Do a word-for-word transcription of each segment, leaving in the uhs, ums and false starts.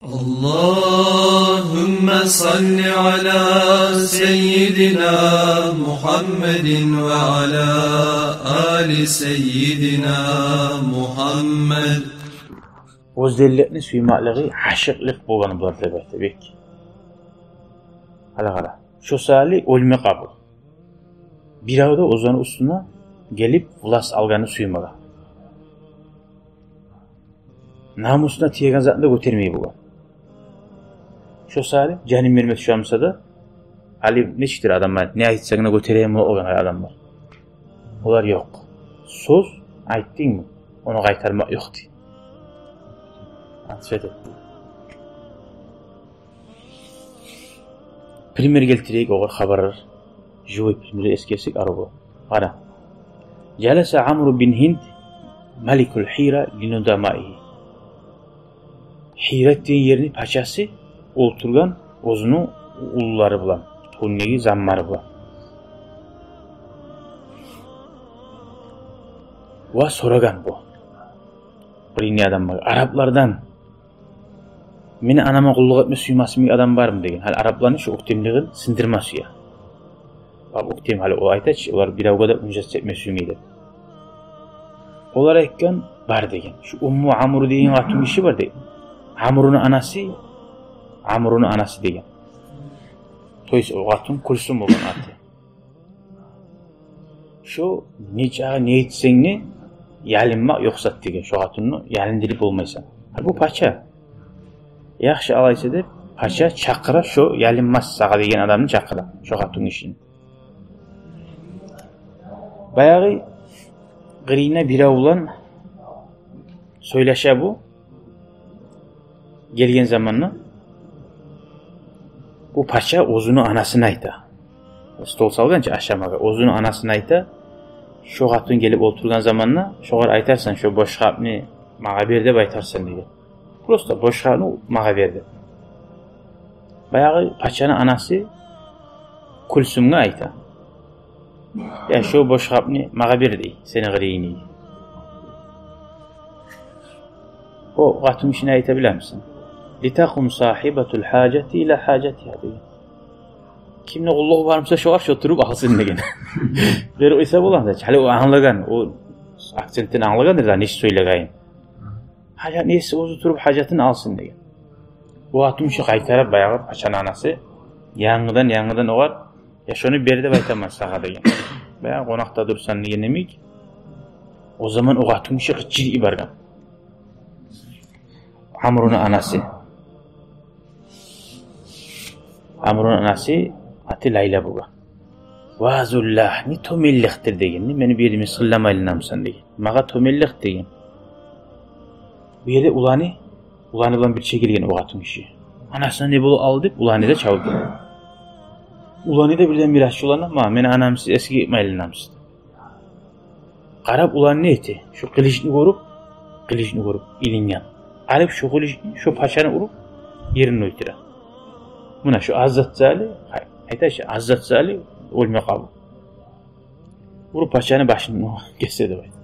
اللهم صل على سيدنا محمد وعلى آل سيدنا محمد. Оьзлени сюймеклиги ашыкълыкъ болгъан булар деп айта бек. Гьали къара. Шо саялы оьлме къабул. Бирев де оьзлени уьстюне гелип, власть алгъанны сюймеген. Намусуна тиеген затны да гётермей болгъан. Шо саялы жанын берме тюше буса да, гьали нечикдир адамлар, не айтсанг да гётереген болгъан адамлар. Олар ёкъ. Сёз айтдынгмы, ону къайтармакъ ёкъ дей. Ответ этди. Пример гелтирейик, огъар хабарлар. Живой пример эсгерсек арив бола. Къара. جلس عمرو بن هند ملك الحيرة لندمائه. Гьират деген ерни пачасы олтургъан оьзюню уллулары булан, оьндеги замлары булан. Ва сорагъан бу къырыйны адамлар, араплардан: «Мени анама къуллукъ этме сюймес йимик адам бармы?» — деген. Гьали арапланы шо оьктемлигин сындырма сюе. Бап оьктем, гьали о айта чы, олар биревге де унжат этме сюймей деп. Олар айтгъан: «Бар», — деген. Шо Умму Амру деген къатынгиши бар деген. Амруну анасы, Амруну анасы деген. То есть о къатын Кулсум болгъан аты. Шо нечакъы не этсенг де, ялынмакъ ёкъ зат деген, шо къатынны ялындырып болмайсан. Гьа, бу пача. Яхшы, алайса деп, пача чакъыра шо ялынмас сагъа деген адамны, чакъыра шо къатынгишини. Баягъы къырыйына бирев булан сёйлеше бу. Гелген заманда бу пача оьзюню анасына айта. Стол салгъан чы ашамагъа. Оьзюню анасына айта. Шо къатын гелип олтургъан заманда шогъар айтарсан: «Шо бош къапны магъа бер», — деп айтарсан деген. Просто «Бош къапны магъа бер», — деп. Баягъы пачаны анасы Кулсумгъа айта: «Я, шо бош къапны магъа бер, — дей, — сени къырыйынгны». О къатынгиши айта, билемисен: «لتقم صاحبة الحاجة إلى حاجتها», — деген. Кимни къуллугъу бар буса, шогъар шо туруп алсын деген. Берип къойса бола да, гьали о англагъан, о акцентден англагъан да, нечик сёйлегенин. Гьажатны еси оьзю туруп гьажатын алсын деген. О къатынгиши къайтарып, баягъы пачаны анасы янгыдан, янгыдан огъар: «Я, шону бер деп айтаман сагъа», — деген. «Баягъы къонакъда турсан» деген йимик. О заман о къатынгиши къычырып йиберген. Амруну анасы. Амруну анасы аты Лайла болгъан. «Ва зуллагь, не тёбенликдир», — деген. «Мени бу ерде мысгъылламай айланамысан?» — деген. «Магъа тёбенлик», — деген. Бу ерде уланы, уланы булан бирче гелген о къатынгиши. «Анасына не болуп къалды?» — деп, уланы да чабып гелген. Уланы да бирден-бир ачувлана: «Ма, мени анамсыз эсгик этмей айланамысыз?» Къарап, уланы не эте? Шо къылычны гёрюп, къылычны гёрюп илинген. Алып шо къылычны, шо пачаны уруп, ерине оьлтюре. Муна шо аз зат саялы, ай-, айтайыкъ, аз зат саялы оьлме къабул. Уруп пачаны башын гессе деп айта.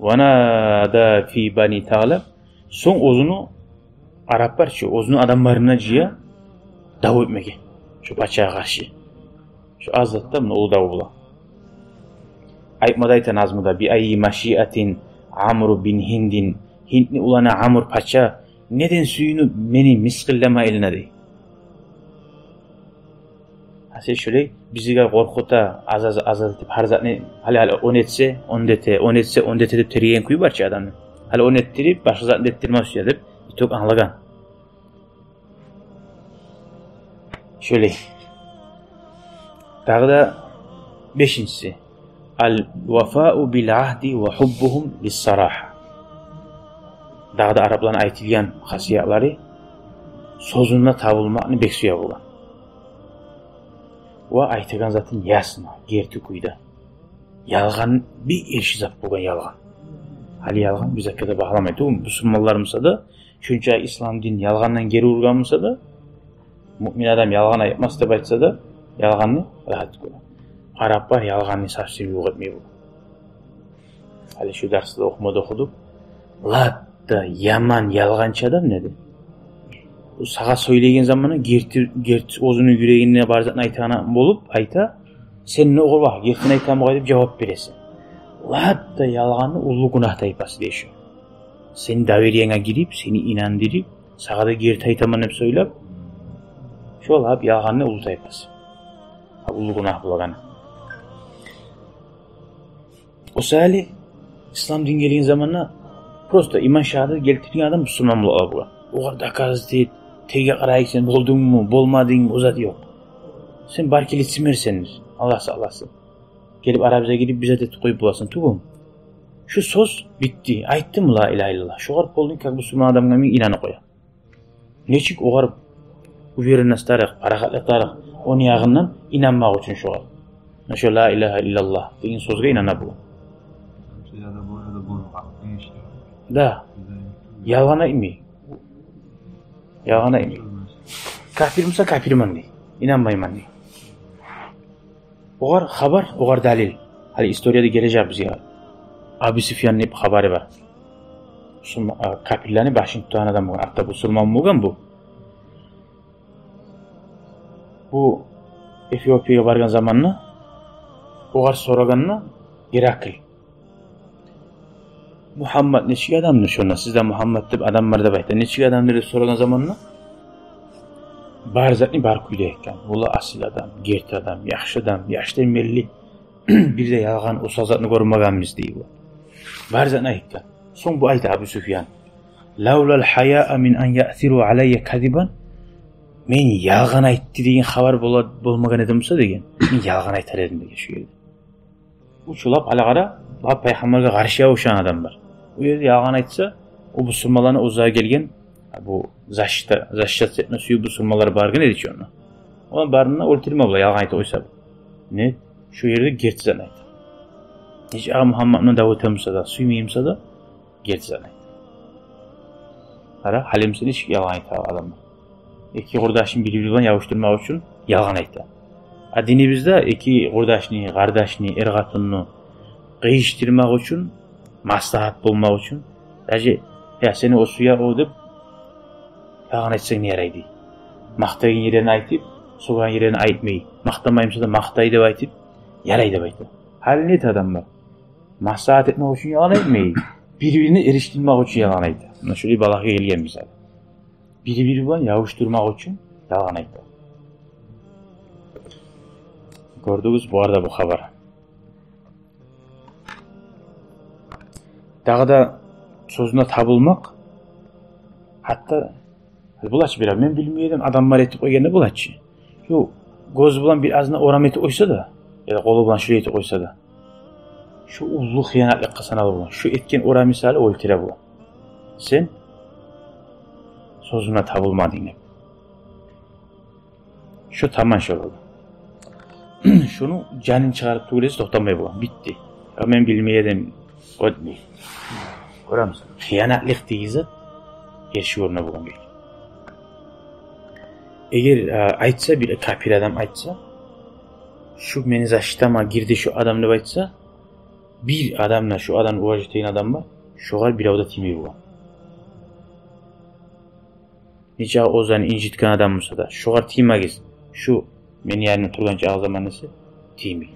«Ва нада фи бани Таълаб». Сонг оьзюню, арап бар чы, оьзюню адамларын жыя дав этмеге шо пачагъа къаршы. Шо аз затда муна уллу дав бола. Айтма да айта назмуда: «Би айи машиатин Амру бин Гьиндин». Гьиндни уланы Амр пача неден сююнюп мени мысгъылламай айлана дей. Гьа, сен шолай бизге къоркъута, аз-аз, аз-аз этип, гьар затны гьали-гьали ону этсе, онда эте, ону этсе, онда эте деп тергеген кюй бар чы адамны. Гьали ону этдирип, башгъа затны этдирме сюе деп, итог англагъан. Шолай. Дагъы да бешинчиси. «Ал-вафау бил-агьди ва гьуббугьум лис-сарагьа». Дагъы да арапланы айтылгъан хасиятлары: сёзюнде табулмакъны бек сюе болгъан. Ва айтагъан затын ясно, герти кюйде. Ялгъан бек эрши зат болгъан ялгъан. Гьали ялгъан бир затгъа да багъаламай тюгюлмю? Бусурманлар буса да, шунча ислам дин ялгъандан гери ургъан буса да, муъмин адам ялгъан айтмас деп айтса да, ялгъанны рагьат гёре. Арап бар, ялгъанны совсем ёкъ этмей бола. Гьали шу дарсда охумада охудукъ. Лап да яман ялгъанчы адам неди? Сагъа сёйлейген заманда герти, герти оьзюню юрегинде бар затны айтагъан болуп айта, сен не огъар вагь, гертини айтаман бугъай деп жавап бересен. Лап да ялгъанны уллу гюнагь тайпасы дей шо. Сени довериенге гирип, сени инандырып, сагъа да герти айтаман деп сёйлеп, шо лап ялгъанны уллу тайпасы. Уллу гюнагь болагъаны. О саялы ислам дин гелген заманда просто иман шагьадат гелтирген адам бусурман бола болгъан. Огъар доказать эт, терге къарайыкъ, сен болдунгму, болмадынгмы, о зат ёкъ. Сен балики лицемерсен, Аллагь сакъласын. Гелип арабызгъа гирип бир зат этип къоюп боласан тюгюлмю? Шу сёз битди. Айтдым ла илагьа иллаллагь. Шогъар полный как бусурман адамгъа мен инанып къоям. Нечик огъар уверенность тарыкъ, парахатлыкъ тарыкъ, ону ягъындан инанмакъ учун шогъар. Муна шо ла илагьа иллаллагь деген сёзге инана бу. Да. Ялгъан айтмай. Ялгъан айтмай. Капир буса капирмен дей. Инанмайман дей. Огъар хабар, огъар далил. Гьали историяда гележек бизге. Абу Суфьян деп хабары бар. Шо, а, капирлени башын тутагъан адам болгъан. Гьатта бусурман болгъан бу. Бу Эфиопиягъа баргъан заманда огъар сорагъанда Геракл. Мугьаммат нечик адамдыр шонда? Сизде Мугьаммат деп адам бар деп айта. Нечик адамдыр деп сорагъан заманда бар затны бар кюйде айтгъан. Олай асил адам, герти адам, яхшы адам, яшдан берли бир де ялгъан, осал затны гёрмегенбиз дей бу. Бар затны айтгъан. Сонг бу айта Абу Суфьян: «Лавлал гьаяъу мин ан яъсиру алаййа казибан». Мен ялгъан айтды деген хабар бола, болмагъан эди буса деген, мен ялгъан айтар эдим деген шо ерде. Учулап, гьали къара, лап пайхаммаргъа къаршы ябушагъан адам бар. О ерде ялгъан айтса, о бусурманланы оьзлеге гелген, а, бу защита, защита этме сююп бусурманлар баргъан эди чи онда. Оланы барын да оьлтюрме бола, ялгъан айтып къойса бу. Не? Шо ерде герти затны айта. Гьеч агъа Мугьаммат булан дав этеми буса да, сюймейми буса да, герти затны айта. Къара, гьали мисал нечик ялгъан айта адамлар. Эки къурдашын бир-бири булан ябушдурмакъ учун ялгъан айта. А динибизде эки къурдашны, къардашны, эр-къатынны къыйышдырмакъ учун, маслагьат болмакъ учун, даже, я, сени о сюе о деп ялгъан айтсанг не ярай дей. Макътайгъан ерлерин айтып, сёгеген ерлерин айтмай, макътамаймыса да макътай деп айтып, ярай деп айта. Гьали не эте адам бар? Маслагьат этмек учун ялгъан айтмай, бир-бирине эришдирмек учун ялгъан айта. Муна шулай балагьгъа гелген мисал. Бир-бири булан ябушдурмакъ учун ялгъан айта. Гёрдюгюз, бу арада бу хабар. Дагъы да сёзюне табылмакъ, гьатта Гьали бола чы бирев, мен билмей эдим, адамлар этип къойгъан да бола чы. Шу гёз булан бир азына орам этип къойса да, яда къолу булан шулай этип къойса да, шу уллу хыянатлыкъгъа санала болгъан. Шу этген орам мисалы оьлтюре болгъан. Сен сёзюнге табылмадынг деп. Шу таман шу болгъан. Шуну жанын чыгъарып тюгюл эсе токътамай болгъан. Битди. Я мен билмей эдим, оьтмей. Гёремисен? Хыянатлыкъ деген зат эрши оьрюне болгъан герек. Эгер, а, айтса, бир капир адам айтса, шу мени защитама гирди шу адам деп айтса, бир адам да, шу адамны уважать этеген адам бар, шогъар бирев де тиймей болгъан. Нечакъы оьзлени инжитген адам буса да, шогъар тиймегиз, шу мени янымда тургъан чакъы заман эсе тиймей.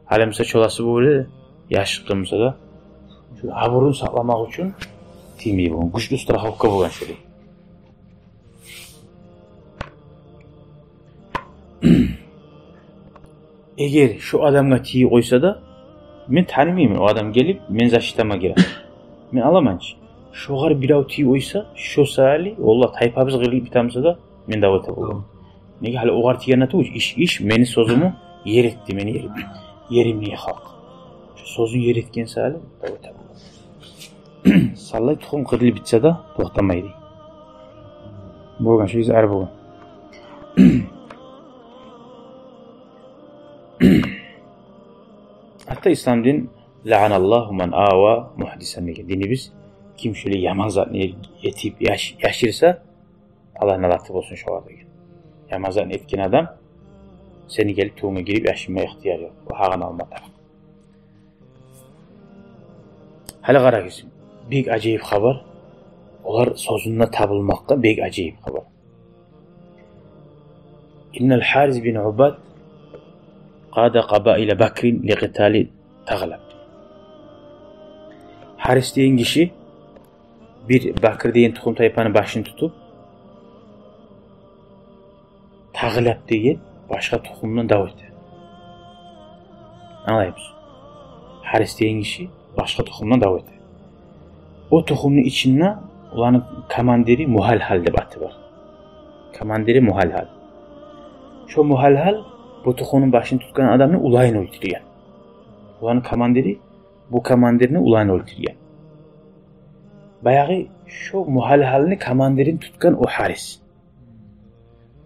Гьали мисал чоласы бола, яшыртгъын буса да, шу абурун сакъламакъ учун тиймей болгъан. Гючлю страховка болгъан шулай. Эгер шу адамгъа тийип къойса да, мен танымайман, о адам гелип мени защитама гире. Мен аламан чы. Шогъар бирев тийип къойса, шо саялы, валлагь, тайпабыз къырылып битемиса да, мен дав эте боламан. Неге, гьали огъар тийгенде тюгюл, иш, иш мени сёзюмню ер этди, мени ерим, еримни халкъ. Шо сёзюн ер этген саялы дав эте боламан. Саллай тухум къырылып битсе де токътамай дей. Болгъан шо гьизар болгъан. Гьатта ислам дин: «Лаъаналлагьу ман ава мугьдисан» деген динибиз. Ким шулай яман затны этип яш-, яшырса, Аллагьны налаты болсун шогъар деген. Яман затны этген адам сени гелип тюбюнге гирип яшырма ихтияр ёкъ. О гьакъын алма тарыкъ. Гьали къарагъыз, бек ажайып хабар. Олар сёзюнде табылмакъгъа бек ажайып хабар. Иннал Харис бин Убад къада къабаила Бакрин ли къитали Тагълаб. Харис деген гиши бир Бакр деген тухум-тайпаны башын тутуп, Тагълаб деген башгъа тухумдан дав эте. Англаймысыз? Харис деген гиши башгъа тухумдан дав эте. О тухумну ичинде оланы командири Мугьалгьал деп аты бар. Командири Мугьалгьал. Шо Мугьалгьал бу тухумну башын тутгъан адамны уланын оьлтюрген. Оланы командири бу командирни уланын оьлтюрген. Баягъы шо Мугьалгьалны командирин тутгъан о Харис.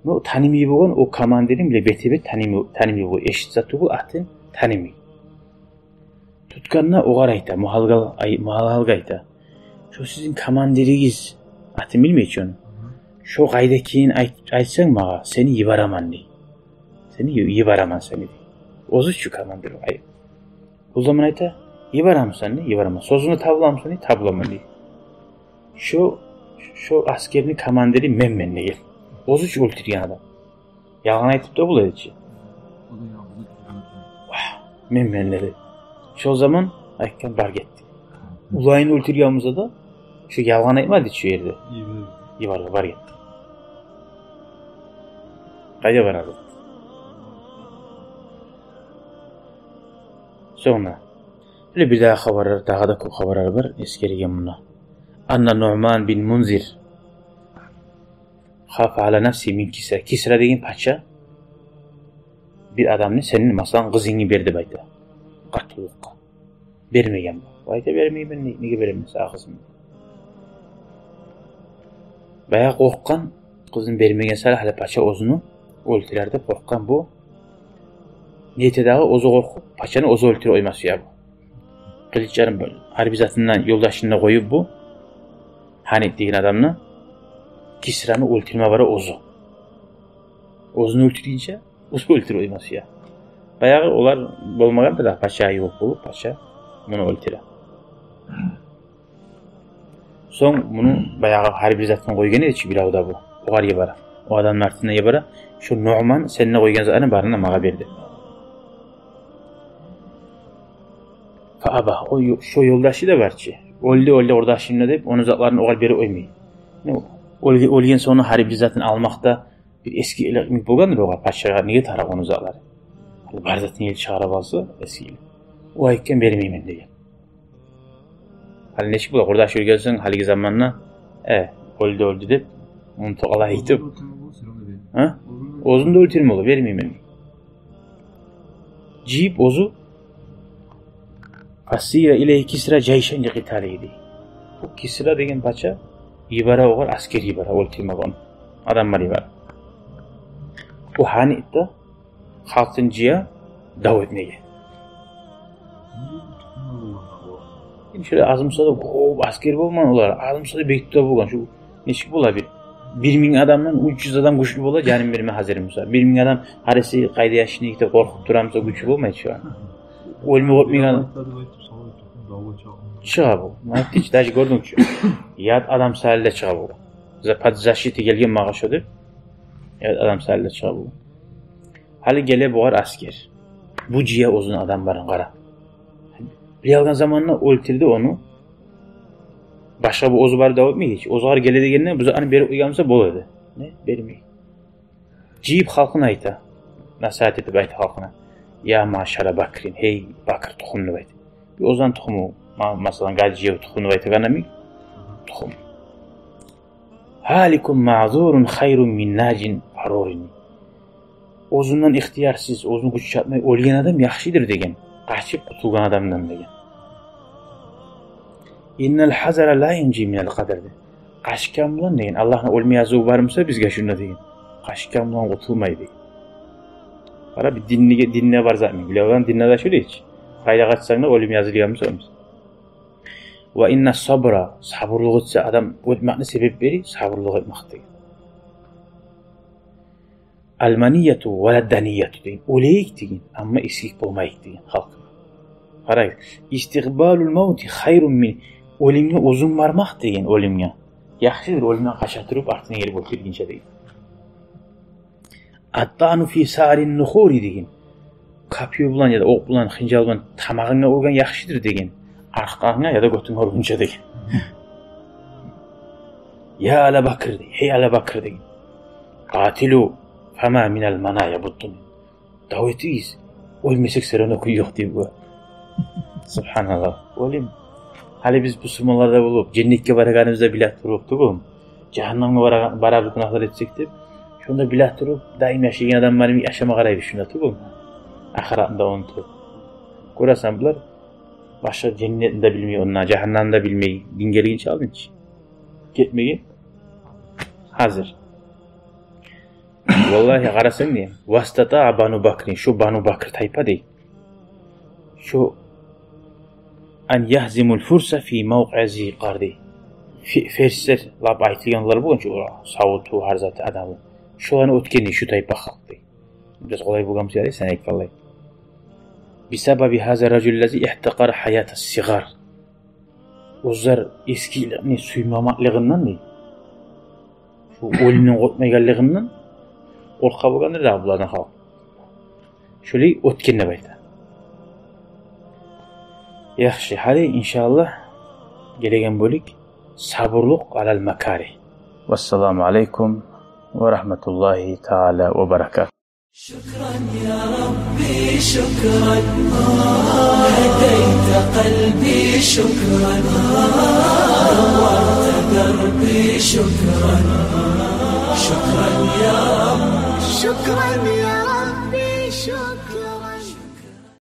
Ну, танымай болгъан о командирин биле бетге-бет танымай, танымай болгъан, эшитсе тюгюл атын, танымай. Тутгъанда огъар айта, Мугьалгьал-, ай, Мугьалгьалгъа айта: «Шо сизин командиригиз, атын билмей чи ону. Шо къайда экенин айт-, айтсанг магъа, сени йиберемен», — дей. «Сени ю-, йиберемен сени», — дей. Оьзю чю командир, ай. О заман айта: «Йиберемисен?» — дей. «Йиберемен». «Сёзюнде табуламысан?» — дей. «Табуламан», — дей. «Шо, шо аскерни командири менмен», — деген. Оьзю чю оьлтюрген адам. Ялгъан айтып да бола эди чи. «Вагь, менмен», — деди. Шо заман айтгъан: «Бар гет», — деди. Уланын оьлтюрген буса да, шо ялгъан айтмады чы о ерде. Йиберди. «Йиберди, бар гет». Къайда барады? Сонг да. Булай бирдагъы хабарлар, дагъы да кёп хабарлар бар эсгерген мунда. Анна Нуъман бин Мунзир хафа ала нафсигьи мин Кисра. Кисра деген пача бир адамны, сени, масала, къызынгны бер деп айта. Къатты къоркъгъан. Бермеген бу. Бу айта: «Бермеймен, не-, неге беремен сагъа къызымны?» Баягъы къоркъгъан, къызын бермеген саялы, гьали пача оьзюню оьлтюрер деп къоркъгъан бу. Нете дагъы, оьзю къоркъуп, пачаны оьзю оьлтюре къоймас я бу. Къылычларын, гьар бир затын да ёлдашына къоюп бу, Гьанит деген адамны, Кисраны оьлтюрме бара оьзю. Оьзюн оьлтюргенче, оьзю оьлтюре къоймас я. Баягъы олар болмагъан да, пача ювукъ болуп, пача муну оьлтюре. Сонг муну баягъы гьар бир затын къойгъан эди чи биревде бу. Огъар йибере. О адамны артындан йибере: «Шо Нуъман сенде къойгъан затланы барын да магъа бер», — деп. Фа аба. О ё-, шо ёлдашы да бар чы. «Оьлдю, оьлдю къурдашым да», — деп, ону затларын огъар берип къоймай. Ну, оьлге-, оьлген сонг гьар бир затын алмакъда бир эсгик йимик болгъандыр огъар, пачагъа неге тарыкъ ону затлары? Гьали бар затын ел чыгъарып алса, эсгик. О айтгъан: «Бермеймен», — деген. Гьали нечик бола, къурдаш оьлген сонг, гьалиги заманда, э, «оьлдю, оьлдю» деп, унутуп къала этип. Оьзюн де оьлтюрме бола, сен ону бер. Гьа? Оьзюн де оьлтюрме бола, «бермеймен», — дей. Жыйып оьзю, фасира илейгьи Кисра жайшан ли къиталигьи, дей. Бу Кисра деген пача йибере огъар аскер, йибере, оьлтюрмеге ону. Адамлар йибере. Бу Гьанит де халкъын жыя дав этмеге. Энни шолай аз буса да кёп аскер болмагъан олар, аз буса да бек де болгъан. Шу нечик бола бир, бир минг адамдан уьч юз адам гючлю бола, жанын берме гьазир буса. Бир минг адам, гьариси къайда яшайгъан деп къоркъуп тура буса, гючлю болмай чы. Оьлме къоркъмайгъан чыгъа бу. Мен айтдым чы, даже гёрдюм чю. Ят адам саялы да чыгъа бу. За-, под защита гелген магъа шо деп, ят адам саялы да чыгъа бу. Гьали геле бугъар аскер. Бу жыя оьзюню адамларын, къара. Биле алгъан заманда оьлтюрдю ону. Башгъа бу оьзю барып дав этмей гьеч. Оьзюгер геле дегенде, бу затны берип къойгъан буса бола эди. Не? Бермей. Жыйып халкъына айта. Насигьат этип айта халкъына. Я маъшара Бакрин, гьей Бакр тухуму деп айта. Бир оьзлени тухуму, ма-, масала, гьажи тухуму деп айтагъан йимик. Тухум. Гьаликун маъзурун хайрун мин нажин фарурин. Оьзюнден ихтиярсыз, оьзюню гючю чатмай оьлген адам яхшыдыр деген, къачып къутулгъан адамдан деген. Иннал гьазара ла юнжи минал къадр, дей. Къачгъан булан деген, Аллагьны оьлме языву бар буса бизге шунда деген, къачгъан булан къутулмай деген. Къара, бир динге, динде бар зат мен. Биле алгъан динде де шулай чы. Къайда къачсанг да, оьлюм язылгъан буса, оьлюмсюз. Ва инна сабра, сабурлукъ этсе адам, оьлмекни себеп бери сабурлукъ этмек деген. Ал манияту ва ла данияту деген. Оьлейик деген, амма эсгик болмайыкъ деген халкъ. Къарайыкъ. Истикъбалул мавти хайрун мин, оьлюмге узун бармакъ деген, оьлюмге. Яхшыдыр оьлюмден къача туруп, артындан гелип оьлтюргенче деген. «Ат-таъну фи саъри ннухури» деген. Копьё булан яда окъ булан, хынжал булан тамагъынга ургъан яхшыдыр деген, аркъагъынга яда гётюнге ургъунча деген. «Я Аба Бакр» деген, «Гьей Аба Бакр» деген. «Къатилу, фама минал маная буддун». Дав этигиз, оьлмесек, всё равно кюй ёкъ, дей бу. Субгьаналлагь. Оьлюм. Гьали биз бусурманлар да болуп, женнетге барагъаныбызны да биле туруп тюгюлмю? Жагьаннемге бара-, барабыз, гюнагьлар этсек деп. Шону да биле туруп, даим яшайгъан адамлар йимик яшама къарайбыз шунда, тюгюлмю? Ахыратны да унутуп. Гёресен, булар башгъа женнетни де билмей, онда жагьаннемни де билмей, дин гелгинче алдын чы. Гетмеге гьазир. Валлагь, къарасанг, дей, «вастатаъа Бану Бакрин», шо Бану Бакр тайпа, дей, шо «ан ягьзимул фурса фи мавкъиъи зи къар», дей. Фе-, ферслер, лап айтылгъанлар болгъан чы, о савуту, гьар заты, адамы. Шоланы оьтген, дей, шу тайпа халкъ, дей. Бираз къолай болгъан бу саялы, сен айтгъанлай. «Бисабаби гьаза ражули ллази ихтакъара гьаята сигъар». Оьзлер эскиликни сюймемеклигинден, дей, шо оьлюмден къоркъмайгъанлыгъындан къоркъа болгъандыр дагъы булардан халкъ. Шолай оьтген деп айта. Яхшы, гьали, иншааллагь, гелеген бёлюк «Сабурлукъ алал макаригь». Вассаламу алейкум ва рагьматуллагьи таала ва баракатугь. شكرا يا ربي، شكرا. هديت قلبي، شكرا. نورت دربي، شكرا. شكرا يا رب. شكرا يا ربي، شكرا.